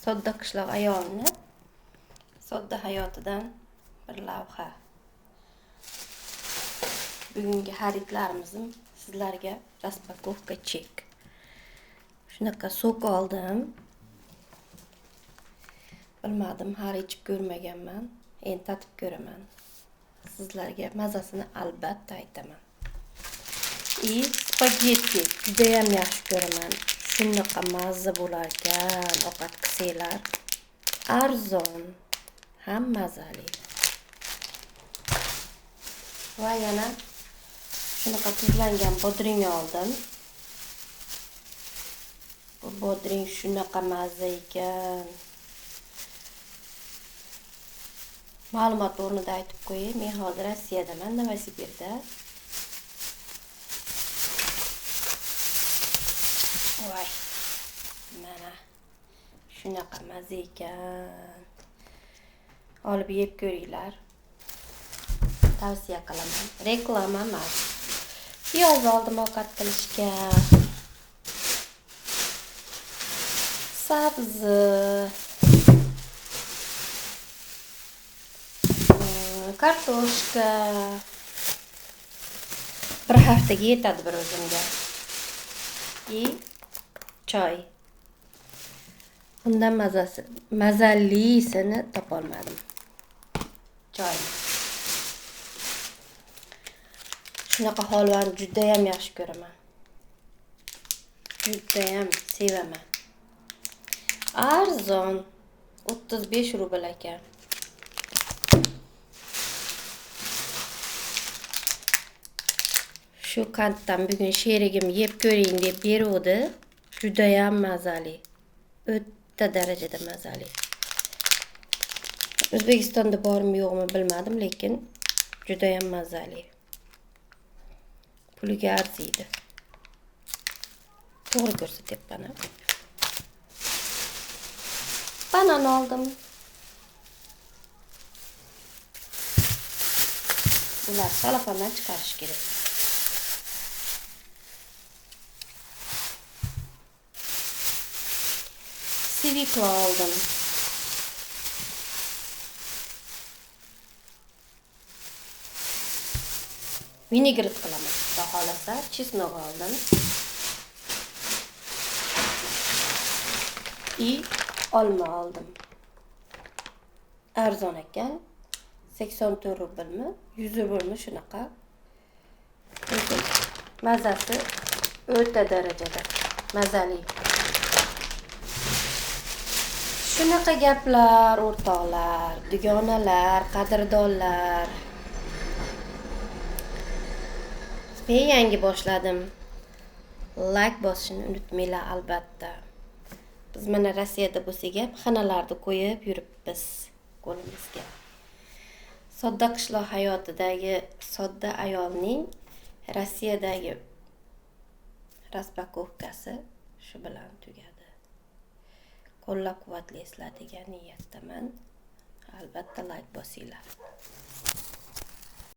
Sodda qishloq ayolini sodda hayotidan bir lavha. Bugungi xaridlarimizni sizlarga распаковка chek. Shunaqa sok oldim. Bilmadim, hali ichib ko'rmaganman. Endi tatib ko'raman. Sizlarga mazasini albatta aytaman. И spagetti judayam yaxshi ko'raman. Shunaqa mazza bo'lar ekan, ovqat qilsanglar. Arzon, ham mazali. Va yana shunaqa tuzlangan bodring oldim. Bu bodring shunaqa mazza ekan. Ma'lumot o'rnida aytib qo'yay, men hozir Rossiyadaman, Novosibirda. Voy, mana shunaqa mazza ekan. Olib yeb ko'ringlar. Tavsiya qilaman. Reklama emas. Piyoz oldim ovqat qilishga. Sabzi. Kartoshka. Bir haftaga yetadi bir o'zimga. И choy. Bundan mazalisini topolmadim. Choy. Shunaqa holvani juda ham yaxshi ko'raman. Juda ham sevaman. Arzon 35 rubl ekan. Shu qanddan bugun sherigim yeb ko'ring deb beruvdi. Juda ham mazali. O'ta darajada mazali. O'zbekistonda bormi yo'qmi bilmadim, lekin juda ham mazali. Puliga arziydi. To'g'ri ko'rsatyapman. Banan oldim. Bular salafandan chiqarish kerak. Sivikla oldim. Vinegret qilaman. Xudo xolasa, chesnok oldim. И olma oldim. Arzon ekan. 84 rublmi, 100 rublmi shunaqa. Lekin mazasi o'ta darajada mazali. Shunaqa gaplar, o'rtoqlar, dugonalar, qadrdonlar. Men yangi boshladim. Like bosishni unutmanglar albatta. Biz mana Rossiyada bo'lsak ham xinalarni qo'yib yuribmiz qo'limizga. Sodda qishloq hayotidagi sodda ayolning Rossiyadagi raspakovkasi shu bilan tugadi. Qo'llab-quvvatlaysizlar degan niyatdaman. Albatta like bosinglar.